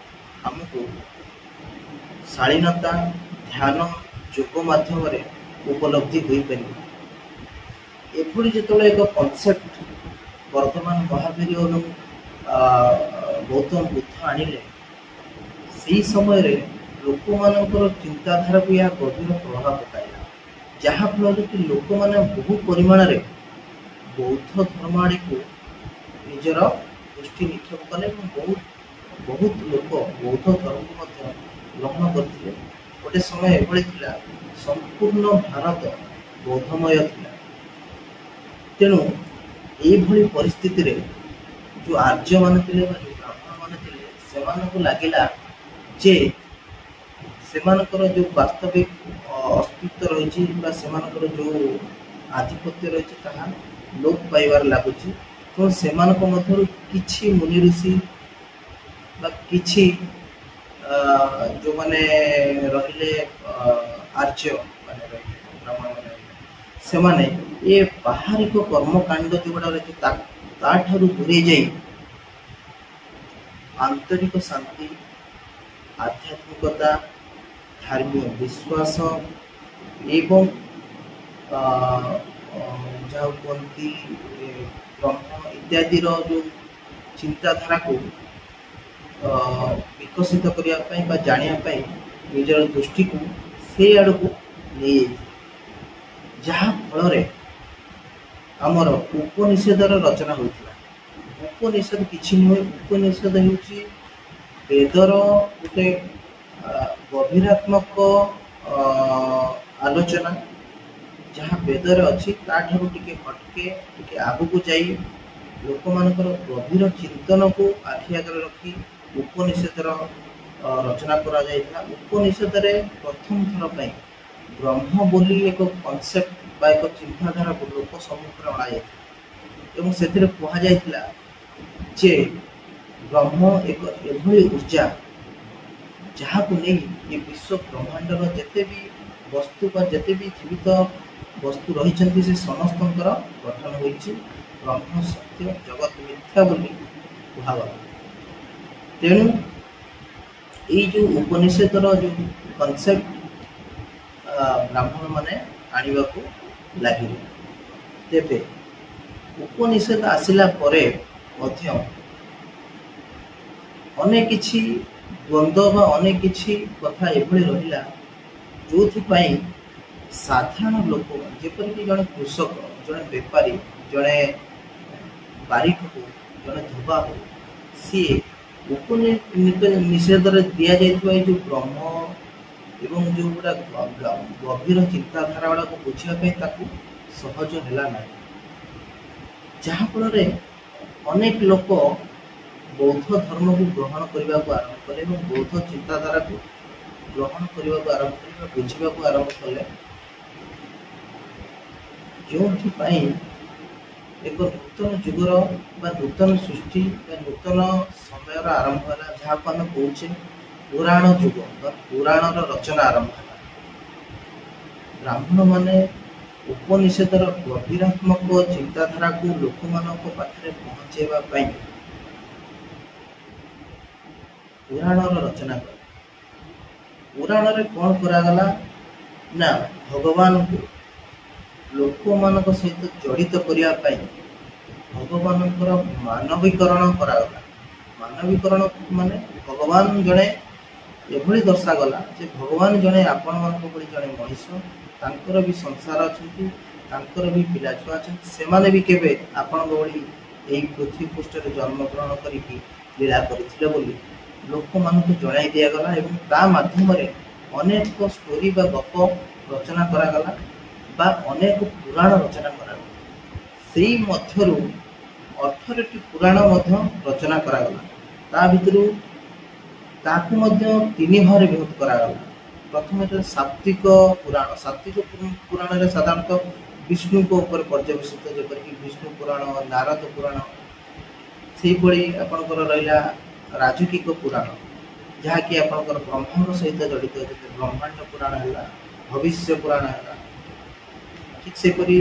ଆମକୁ ଶାଳୀନତା, ଧ୍ୟାନ, ଯୋଗ ମାଧ୍ୟମରେ ଉପଲବ୍ଧି ହୋଇପାରିବ। ଏଭଳି ଯେତେବେଳେ ଏକ କନସେପ୍ଟ ବର୍ଦ୍ଧମାନ ମହାବୀର ଏବଂ ଗୌତମ ବୁଦ୍ଧ ଆଣିଲେ, ସେହି ସମୟରେ ଲୋକମାନଙ୍କର ଚିନ୍ତାଧାରାକୁ ଏହା ଗଭୀର ପ୍ରଭାବ ପକାଇଲା, ଯାହାଫଳରେ କି ଲୋକମାନେ ବହୁ ପରିମାଣରେ ବୌଦ୍ଧ ଧର୍ମ ଆଡ଼ିକୁ ନିଜର ଦୃଷ୍ଟି ନିକ୍ଷେପ କଲେ ଏବଂ ବହୁତ ବହୁତ ଲୋକ ବୌଦ୍ଧ ଧର୍ମକୁ ମଧ୍ୟ ଗ୍ରହଣ କରିଥିଲେ। ଗୋଟେ ସମୟ ଏଭଳି ଥିଲା, ସମ୍ପୂର୍ଣ୍ଣ ଭାରତ ବୌଦ୍ଧମୟ ଥିଲା। ତେଣୁ ଏଇଭଳି ପରିସ୍ଥିତିରେ ଯେଉଁ ଆର୍ଯ୍ୟମାନେ ଥିଲେ ବା ଯେଉଁ ବ୍ରାହ୍ମଣମାନେ ଥିଲେ, ସେମାନଙ୍କୁ ଲାଗିଲା ଯେ ସେମାନଙ୍କର ଯେଉଁ ବାସ୍ତବିକ ଅସ୍ତିତ୍ୱ ରହିଛି ବା ସେମାନଙ୍କର ଯେଉଁ ଆଧିପତ୍ୟ ରହିଛି, ତାହା ଲୋପ ପାଇବାରେ ଲାଗୁଛି। ତେଣୁ ସେମାନଙ୍କ ମଧ୍ୟରୁ କିଛି ମୁନି ଋଷି ବା କିଛି ଯେଉଁମାନେ ରହିଲେ, ଆର୍ଯ୍ୟ ମାନେ ରହିଲେ, ବ୍ରାହ୍ମଣ ମାନେ ରହିଲେ, ସେମାନେ ଏ ବାହାରିକ କର୍ମକାଣ୍ଡ ଯେଉଁଗୁଡ଼ା ରହିଛି ତାଠାରୁ ଦୂରେଇ ଯାଇ ଆନ୍ତରିକ ଶାନ୍ତି, ଆଧ୍ୟାତ୍ମିକତା, ଧାର୍ମୀୟ ବିଶ୍ୱାସ ଏବଂ ଯାହାକୁ କୁହନ୍ତି ବ୍ରହ୍ମ ଇତ୍ୟାଦିର ଯେଉଁ ଚିନ୍ତାଧାରାକୁ ବିକଶିତ କରିବା ପାଇଁ ବା ଜାଣିବା ପାଇଁ ନିଜର ଦୃଷ୍ଟିକୁ ସେ ଆଡ଼କୁ ନେଇଯାଇଥିଲେ, ଯାହା ଫଳରେ ଆମର ଉପନିଷଦର ରଚନା ହୋଇଥିଲା। ଉପନିଷଦ କିଛି ନୁହେଁ, ଉପନିଷଦ ହେଉଛି ବେଦର ଗୋଟେ ଗଭୀରାତ୍ମକ ଆଲୋଚନା। ଯାହା ବେଦରେ ଅଛି ତାଠାରୁ ଟିକେ ହଟକେ, ଟିକେ ଆଗକୁ ଯାଇ ଲୋକମାନଙ୍କର ଗଭୀର ଚିନ୍ତନକୁ ଆଖି ଆଗରେ ରଖି ଉପନିଷଦର ରଚନା କରାଯାଇଥିଲା। ଉପନିଷଦରେ ପ୍ରଥମ ଥର ପାଇଁ ବ୍ରହ୍ମ ବୋଲି ଏକ କନସେପ୍ଟ ବା ଏକ ଚିନ୍ତାଧାରାକୁ ଲୋକ ସମ୍ମୁଖରେ ଅଣାଯାଇଥିଲା ଏବଂ ସେଥିରେ କୁହାଯାଇଥିଲା ଯେ ବ୍ରହ୍ମ ଏକ ଏଭଳି ଉର୍ଜା ଯାହାକୁ ନେଇ ଏ ବିଶ୍ୱ ବ୍ରହ୍ମାଣ୍ଡର ଯେତେ ବି ବସ୍ତୁ ବା ଯେତେ ବି ଜୀବିତ ବସ୍ତୁ ରହିଛନ୍ତି, ସେ ସମସ୍ତଙ୍କର ଗଠନ ହୋଇଛି। ବ୍ରହ୍ମ ସତ୍ୟ, ଜଗତ ମିଥ୍ୟା ବୋଲି କୁହାଗଲା। ତେଣୁ ଏଇ ଯେଉଁ ଉପନିଷଦର ଯେଉଁ କନସେପ୍ଟ ବ୍ରାହ୍ମଣମାନେ ଆଣିବାକୁ ଲାଗିଲେ, ତେବେ ଉପନିଷଦ ଆସିଲା ପରେ ମଧ୍ୟ ଅନେକ କିଛି ଦ୍ୱନ୍ଦ୍ୱ ବା ଅନେକ କିଛି କଥା ଏଭଳି ରହିଲା, ଯେଉଁଥିପାଇଁ ସାଧାରଣ ଲୋକ, ଯେପରିକି ଜଣେ କୃଷକ, ଜଣେ ବେପାରୀ, ଜଣେ ବାରିକ ହଉ, ଜଣେ ଧୋବା ହଉ, ସିଏ ଉପନିଷଦରେ ଦିଆଯାଇଥିବା ଏଇ ଯେଉଁ ବ୍ରହ୍ମ ଏବଂ ଯେଉଁଗୁଡ଼ା ଗଭୀର ଚିନ୍ତାଧାରା ଗୁଡ଼ାକୁ ବୁଝିବା ପାଇଁ ତାକୁ ସହଜ ହେଲା ନାହିଁ, ଯାହାଫଳରେ ଅନେକ ଲୋକ ବୌଦ୍ଧ ଧର୍ମକୁ ଗ୍ରହଣ କରିବାକୁ ଆରମ୍ଭ କଲେ ଏବଂ ବୌଦ୍ଧ ଚିନ୍ତାଧାରାକୁ ଗ୍ରହଣ କରିବାକୁ ଆରମ୍ଭ କଲେ ବା ବୁଝିବାକୁ ଆରମ୍ଭ କଲେ, ଯେଉଁଥିପାଇଁ ଏକ ନୂତନ ଯୁଗର ବା ନୂତନ ସୃଷ୍ଟି ବା ନୂତନ ସମୟର ଆରମ୍ଭ ହେଲା, ଯାହାକୁ ଆମେ କହୁଛେ ପୁରାଣ ଯୁଗ ବା ପୁରାଣର ରଚନା ଆରମ୍ଭ ହେଲା। ବ୍ରାହ୍ମଣମାନେ ଉପନିଷଦର ଗଭୀରାତ୍ମକ ଚିନ୍ତାଧାରାକୁ ଲୋକମାନଙ୍କ ପାଖରେ ପହଞ୍ଚାଇବା ପାଇଁ ପୁରାଣର ରଚନା କଲେ। ପୁରାଣରେ କ'ଣ କରାଗଲା ନା, ଭଗବାନଙ୍କୁ ଲୋକମାନଙ୍କ ସହିତ ଜଡ଼ିତ କରିବା ପାଇଁ ଭଗବାନଙ୍କର ମାନବୀକରଣ କରାଗଲା। ମାନବୀକରଣ ମାନେ ଭଗବାନ ଜଣେ ଏଭଳି ଦର୍ଶାଗଲା ଯେ ଭଗବାନ ଜଣେ ଆପଣମାନଙ୍କ ଭଳି ଜଣେ ମଣିଷ, ତାଙ୍କର ବି ସଂସାର ଅଛନ୍ତି, ତାଙ୍କର ବି ପିଲା ଛୁଆ ଅଛନ୍ତି, ସେମାନେ ବି କେବେ ଆପଣଙ୍କ ଭଳି ଏଇ ପୃଥିବୀ ପୃଷ୍ଠରେ ଜନ୍ମଗ୍ରହଣ କରିକି ଲୀଳା କରିଥିଲେ ବୋଲି ଲୋକମାନଙ୍କୁ ଜଣାଇ ଦିଆଗଲା ଏବଂ ତା ମାଧ୍ୟମରେ ଅନେକ ଷ୍ଟୋରି ବା ଗପ ରଚନା କରାଗଲା ବା ଅନେକ ପୁରାଣ ରଚନା କରାଗଲା। ସେଇ ମଧ୍ୟରୁ 18ଟି ପୁରାଣ ମଧ୍ୟ ରଚନା କରାଗଲା। ତା ଭିତରୁ ତାକୁ ମଧ୍ୟ ତିନି ଭାଗରେ ବିଭକ୍ତ କରାଗଲା। ପ୍ରଥମେ ସାତ୍ତ୍ୱିକ ପୁରାଣ। ସାତ୍ତ୍ୱିକ ପୁରାଣରେ ସାଧାରଣତଃ ବିଷ୍ଣୁଙ୍କ ଉପରେ ପର୍ଯ୍ୟବସିତ, ଯେପରିକି ବିଷ୍ଣୁ ପୁରାଣ, ନାରଦ ପୁରାଣ। ସେହିଭଳି ଆପଣଙ୍କର ରହିଲା ରାଜକିକ ପୁରାଣ, ଯାହାକି ଆପଣଙ୍କର ବ୍ରହ୍ମାଙ୍କ ସହିତ ଜଡ଼ିତ, ଯେମିତି ବ୍ରହ୍ମାଣ୍ଡ ପୁରାଣ ହେଲା, ଭବିଷ୍ୟ ପୁରାଣ ହେଲା। ଠିକ୍ ସେହିପରି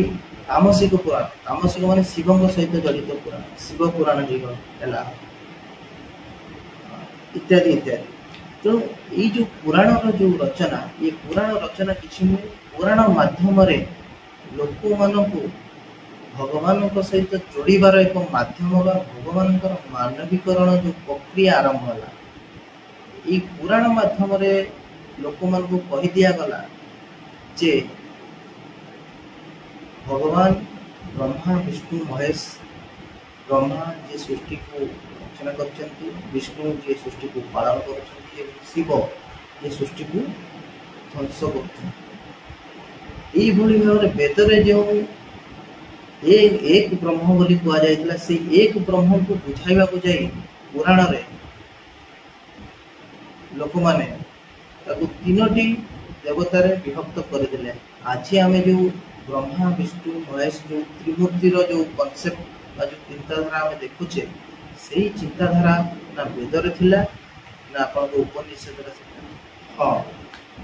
ତାମସିକ ପୁରାଣ, ତାମସିକ ମାନେ ଶିବଙ୍କ ସହିତ ଜଡ଼ିତ ପୁରାଣ, ଶିବ ପୁରାଣ ହେଇଗଲା ହେଲା, ଇତ୍ୟାଦି ଇତ୍ୟାଦି। ତେଣୁ ଏଇ ଯେଉଁ ପୁରାଣର ଯେଉଁ ରଚନା, ଏ ପୁରାଣ ରଚନା କିଛି ନୁହେଁ, ପୁରାଣ ମାଧ୍ୟମରେ ଲୋକମାନଙ୍କୁ ଭଗବାନଙ୍କ ସହିତ ଯୋଡ଼ିବାର ଏକ ମାଧ୍ୟମ ବା ଭଗବାନଙ୍କର ମାନବୀକରଣ ଯେଉଁ ପ୍ରକ୍ରିୟା ଆରମ୍ଭ ହେଲା, ଏଇ ପୁରାଣ ମାଧ୍ୟମରେ ଲୋକମାନଙ୍କୁ କହି ଦିଆଗଲା ଯେ ଭଗବାନ ବ୍ରହ୍ମା, ବିଷ୍ଣୁ, ମହେଶ, ବ୍ରହ୍ମା ଯିଏ ସୃଷ୍ଟିକୁ ରଚନା କରିଛନ୍ତି, ବିଷ୍ଣୁ ଯିଏ ସୃଷ୍ଟିକୁ ପାଳନ କରୁଛନ୍ତି ଏବଂ ଶିବ ଯିଏ ସୃଷ୍ଟିକୁ ଧ୍ୱଂସ କରୁଛନ୍ତି। ଏଇଭଳି ଭାବରେ ବେଦରେ ଯେଉଁ ଏକ ବ୍ରହ୍ମ ବୋଲି କୁହାଯାଇଥିଲା, ସେଇ ଏକ ବ୍ରହ୍ମକୁ ବୁଝାଇବାକୁ ଯାଇ ପୁରାଣରେ ଲୋକମାନେ ତାକୁ ତିନୋଟି ଦେବତାରେ ବିଭକ୍ତ କରିଦେଲେ। ଆଜି ଆମେ ଯେଉଁ ବ୍ରହ୍ମା, ବିଷ୍ଣୁ, ମହେଶ ଯେଉଁ ତ୍ରିମୂର୍ତ୍ତିର ଯେଉଁ କନସେପ୍ଟ ବା ଯେଉଁ ଚିନ୍ତାଧାରା ଆମେ ଦେଖୁଛେ, ସେଇ ଚିନ୍ତାଧାରା ନା ବେଦରେ ଥିଲା ନା ଆପଣଙ୍କ ଉପନିଷଦରେ ଥିଲା। ହଁ,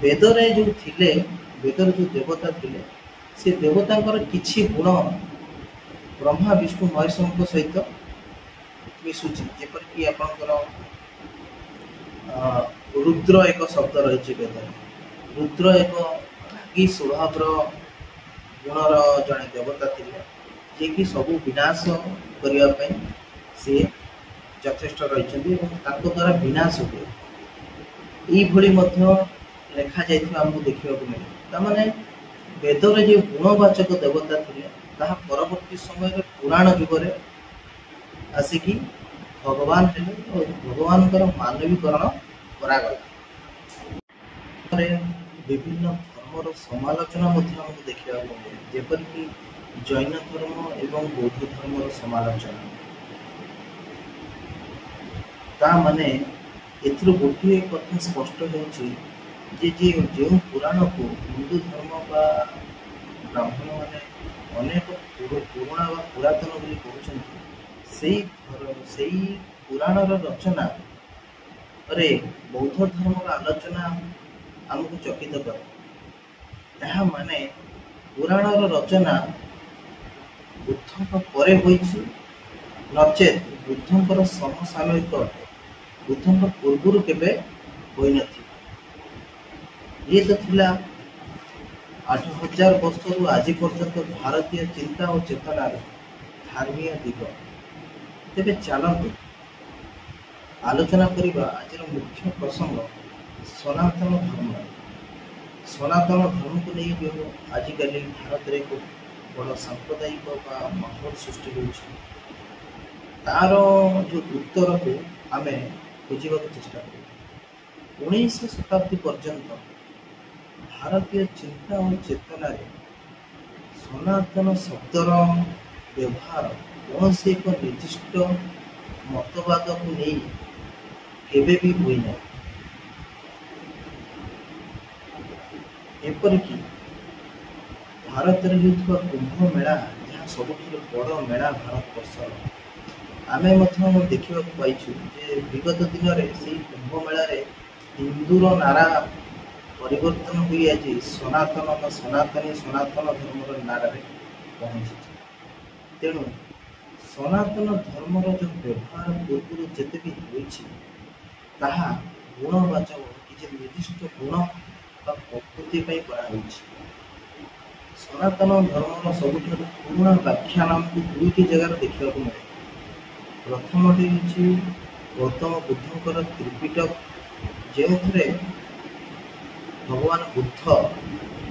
ବେଦରେ ଯେଉଁ ଥିଲେ, ବେଦରେ ଯେଉଁ ଦେବତା ଥିଲେ, ସେ ଦେବତାଙ୍କର କିଛି ଗୁଣ ବ୍ରହ୍ମା, ବିଷ୍ଣୁ, ମହେଶଙ୍କ ସହିତ ମିଶୁଛି। ଯେପରିକି ଆପଣଙ୍କର ରୁଦ୍ର ଏକ ଶବ୍ଦ ରହିଛି ବେଦରେ। ରୁଦ୍ର ଏକ ରାଗୀ ସ୍ୱଭାବର ଗୁଣର ଜଣେ ଦେବତା ଥିଲେ, ଯିଏକି ସବୁ ବିନାଶ କରିବା ପାଇଁ ସିଏ ଯଥେଷ୍ଟ ରହିଛନ୍ତି ଏବଂ ତାଙ୍କ ଦ୍ୱାରା ବିନାଶ ହୁଏ। ଏଇଭଳି ମଧ୍ୟ ଲେଖାଯାଇଥିବା ଆମକୁ ଦେଖିବାକୁ ମିଳେ। ତାମାନେ ବେଦରେ ଯେଉଁ ଗୁଣବାଚକ ଦେବତା ଥିଲେ, ତାହା ପରବର୍ତ୍ତୀ ସମୟରେ ପୁରାଣ ଯୁଗରେ ଆସିକି ଭଗବାନ ହେଲେ ଓ ଭଗବାନଙ୍କର ମାନବୀକରଣ କରାଗଲା। ବିଭିନ୍ନ ଧର୍ମର ସମାଲୋଚନା ମଧ୍ୟ ଆମକୁ ଦେଖିବାକୁ ମିଳେ, ଯେପରିକି ଜୈନ ଧର୍ମ ଏବଂ ବୌଦ୍ଧ ଧର୍ମର ସମାଲୋଚନା। ତା ମାନେ ଏଥିରୁ ଗୋଟିଏ କଥା ସ୍ପଷ୍ଟ ହେଉଛି ଯେ ଯେଉଁ ପୁରାଣକୁ ହିନ୍ଦୁ ଧର୍ମ ବା ବ୍ରାହ୍ମଣମାନେ ଅନେକ ପୁରୁଣା ବା ପୁରାତନ ବୋଲି କହୁଛନ୍ତି, ସେଇ ପୁରାଣର ରଚନାରେ ବୌଦ୍ଧ ଧର୍ମର ଆଲୋଚନା ଆମକୁ ଚକିତ କରେ। ଏହା ମାନେ ପୁରାଣର ରଚନା ବୁଦ୍ଧଙ୍କ ପରେ ହୋଇଛି, ନଚେତ୍ ବୁଦ୍ଧଙ୍କର ସମସାମୟିକ ଅଟେ, ବୁଦ୍ଧଙ୍କ ପୂର୍ବରୁ କେବେ ହୋଇନଥିବ। ଇଏ ତ ଥିଲା 8000 ବର୍ଷରୁ ଆଜି ପର୍ଯ୍ୟନ୍ତ ଭାରତୀୟ ଚିନ୍ତା ଓ ଚେତନାର ଧର୍ମୀୟ ଦିଗ। ତେବେ ଚାଲନ୍ତୁ ଆଲୋଚନା କରିବା ଆଜିର ମୁଖ୍ୟ ପ୍ରସଙ୍ଗ ସନାତନ ଧର୍ମ। ସନାତନ ଧର୍ମକୁ ନେଇ ଯେଉଁ ଆଜିକାଲି ଭାରତରେ ଏକ ବଡ଼ ସାମ୍ପ୍ରଦାୟିକ ବା ମାହୋଲ ସୃଷ୍ଟି ହେଉଛି, ତାର ଯେଉଁ ଉତ୍ତରକୁ ଆମେ ଖୋଜିବାକୁ ଚେଷ୍ଟା କରିବା। 19 ଶତାବ୍ଦୀ ପର୍ଯ୍ୟନ୍ତ ଭାରତୀୟ ଚିନ୍ତା ଓ ଚେତନାରେ ସନାତନ ଶବ୍ଦର ବ୍ୟବହାର କୌଣସି ଏକ ନିର୍ଦ୍ଦିଷ୍ଟ ମତବାଦକୁ ନେଇ କେବେ ବି ହୋଇନାହିଁ। ଏପରିକି ଭାରତରେ ହେଉଥିବା କୁମ୍ଭ ମେଳା, ଯାହା ସବୁଠାରୁ ବଡ଼ ମେଳା ଭାରତବର୍ଷର, ଆମେ ମଧ୍ୟ ଦେଖିବାକୁ ପାଇଛୁ ଯେ ବିଗତ ଦିନରେ ସେଇ କୁମ୍ଭ ମେଳାରେ ହିନ୍ଦୁର ନାରା ପରିବର୍ତ୍ତନ ହୋଇ ଆଜି ସନାତନ ବା ସନାତନୀ ସନାତନ ଧର୍ମର ନାରାରେ ପହଞ୍ଚିଛି। ତେଣୁ ସନାତନ ଧର୍ମର ଯେଉଁ ବ୍ୟବହାର ପୂର୍ବରୁ ଯେତେ ବି ହୋଇଛି, ତାହା ଗୁଣବାଚକ କିଛି ନିର୍ଦ୍ଦିଷ୍ଟ ଗୁଣ ବା ପ୍ରକୃତି ପାଇଁ କରାହୋଇଛି। ସନାତନ ଧର୍ମର ସବୁଠାରୁ ପୁରୁଣା ବ୍ୟାଖ୍ୟାନ ଆମକୁ ଦୁଇଟି ଜାଗାରେ ଦେଖିବାକୁ ମିଳେ। ପ୍ରଥମଟି ହେଉଛି ଗୌତମ ବୁଦ୍ଧଙ୍କର ତ୍ରିପିଟକ, ଯେଉଁଥିରେ ଭଗବାନ ବୁଦ୍ଧ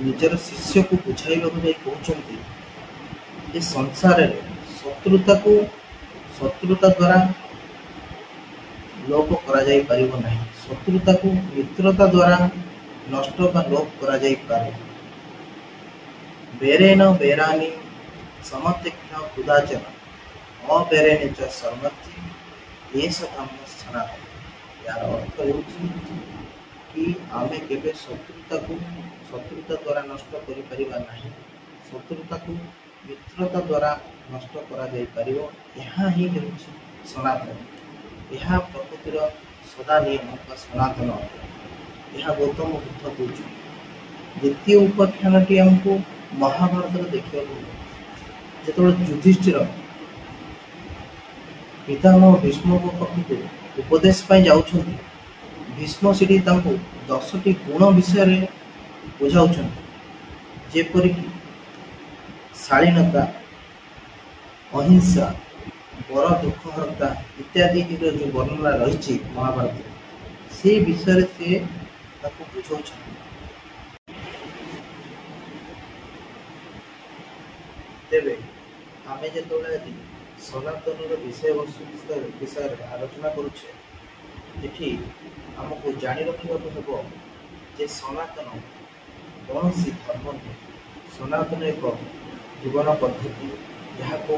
ନିଜର ଶିଷ୍ୟକୁ ବୁଝାଇବାକୁ ଯାଇ କହୁଛନ୍ତି ଯେ ସଂସାରରେ ଶତ୍ରୁତାକୁ ଶତ୍ରୁତା ଦ୍ୱାରା ଲୋପ କରାଯାଇ ପାରିବ ନାହିଁ, ଶତ୍ରୁତାକୁ ମିତ୍ରତା ଦ୍ୱାରା ନଷ୍ଟ ବା ଲୋପ କରାଯାଇପାରେ। ବେରେନ ବେରାନୀ ସମତୀକ୍ଷ୍ଣ କୁଦାଚନ ଅବେରେଣ ଚ ସର୍ମତି ଏଷ ଧର୍ମ ସନାତନ। ଏହାର ଅର୍ଥ ହେଉଛି କି ଆମେ କେବେ ଶତ୍ରୁତାକୁ ଶତ୍ରୁତା ଦ୍ୱାରା ନଷ୍ଟ କରିପାରିବା ନାହିଁ, ଶତ୍ରୁତାକୁ ମିତ୍ରତା ଦ୍ୱାରା ନଷ୍ଟ କରାଯାଇପାରିବ। ଏହା ହିଁ ହେଉଛି ସନାତନ। ଏହା ପ୍ରକୃତିର ସଦା ନିୟମ ବା ସନାତନ ଅଟେ। ଏହା ଗୌତମ ବୁଦ୍ଧ କହୁଛନ୍ତି। ଦ୍ୱିତୀୟ ଉପାଖ୍ୟାନଟି ଆମକୁ ମହାଭାରତରେ ଦେଖିବାକୁ ମିଳେ, ଯେତେବେଳେ ଯୁଧିଷ୍ଠିର ପିତାମହ ଭୀଷ୍ମଙ୍କ ପାଖକୁ ଉପଦେଶ ପାଇଁ ଯାଉଛନ୍ତି, ଭୀଷ୍ମ ସେଠି ତାଙ୍କୁ 10ଟି ଗୁଣ ବିଷୟରେ ବୁଝାଉଛନ୍ତି, ଯେପରିକି ଶାଳୀନତା, ଅହିଂସା, ବର ଦୁଃଖହର୍ତ୍ତା ଇତ୍ୟାଦିର ଯେଉଁ ବର୍ଣ୍ଣନା ରହିଛି ମହାଭାରତରେ, ସେ ବିଷୟରେ ସେ ତାକୁ ବୁଝାଉଛନ୍ତି। ତେବେ ଆମେ ଯେତେବେଳେ ଆଜି ସନାତନର ବିଷୟବସ୍ତୁ ବିଷୟରେ ଆଲୋଚନା କରୁଛେ, ଏଠି ଆମକୁ ଜାଣି ରଖିବାକୁ ହେବ ଯେ ସନାତନ କୌଣସି ଧର୍ମ ନୁହେଁ। ସନାତନ ଏକ ଜୀବନ ପଦ୍ଧତି, ଯାହାକୁ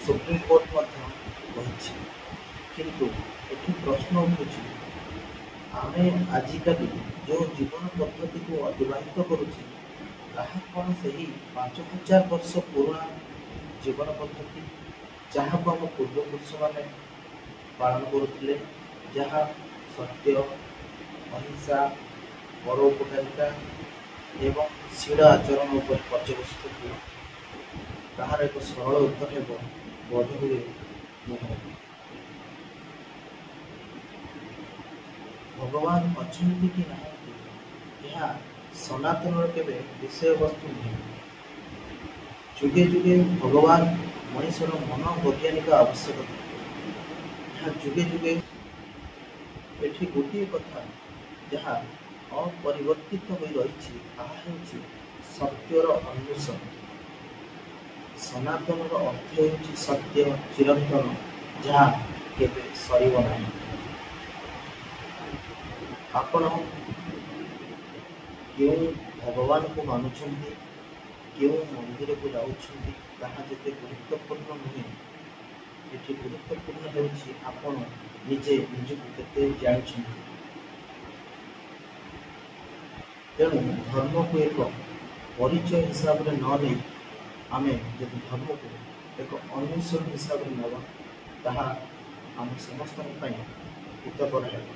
ସୁପ୍ରିମକୋର୍ଟ ମଧ୍ୟ କହିଛି। କିନ୍ତୁ ଏଠି ପ୍ରଶ୍ନ ଉଠୁଛି, ଆମେ ଆଜିକାଲି ଯେଉଁ ଜୀବନ ପଦ୍ଧତିକୁ ଅତିବାହିତ କରୁଛେ, ତାହା କ'ଣ ସେହି 5000 ବର୍ଷ ପୁରୁଣା ଜୀବନ ପଦ୍ଧତି, ଯାହାକୁ ଆମ ପୂର୍ବପୁରୁଷମାନେ ପାଳନ କରୁଥିଲେ, ଯାହା ସତ୍ୟ, ଅହିଂସା, ପରୋପକାରିତା ଏବଂ ଶୀଳ ଆଚରଣ ଉପରେ ପର୍ଯ୍ୟବସିତ ଥିଲା? ତାହାର ଏକ ସରଳ ଉତ୍ତର ହେବ, ବୋଧହୁଏ ନୁହେଁ। ଭଗବାନ ଅଛନ୍ତି କି ନାହାନ୍ତି, ଏହା ସନାତନର କେବେ ବିଷୟବସ୍ତୁ ନୁହେଁ। ଯୁଗେ ଯୁଗେ ଭଗବାନ ମଣିଷର ମନ ବୈଜ୍ଞାନିକ ଆବଶ୍ୟକତା, ଏହା ଯୁଗେ ଯୁଗେ। ଏଠି ଗୋଟିଏ କଥା ଯାହା ଅପରିବର୍ତ୍ତିତ ହୋଇ ରହିଛି, ତାହା ହେଉଛି ସତ୍ୟର ଅନ୍ୱେଷଣ। ସନାତନର ଅର୍ଥ ହେଉଛି ସତ୍ୟ ଚିରନ୍ତନ, ଯାହା କେବେ ସରିବ ନାହିଁ। ଆପଣ କେଉଁ ଭଗବାନଙ୍କୁ ମାନୁଛନ୍ତି, କେଉଁ ମନ୍ଦିରକୁ ଯାଉଛନ୍ତି, ତାହା ଯେତେ ଗୁରୁତ୍ୱପୂର୍ଣ୍ଣ ନୁହେଁ, ଏଠି ଗୁରୁତ୍ୱପୂର୍ଣ୍ଣ ହେଉଛି ଆପଣ ନିଜେ ନିଜକୁ କେତେ ଜାଣିଛନ୍ତି। ତେଣୁ ଧର୍ମକୁ ଏକ ପରିଚୟ ହିସାବରେ ନ ନେଇ ଆମେ ଯଦି ଧର୍ମକୁ ଏକ ଅନ୍ୱେଷଣ ହିସାବରେ ନେବା, ତାହା ଆମ ସମସ୍ତଙ୍କ ପାଇଁ ହିତକର ହେବ।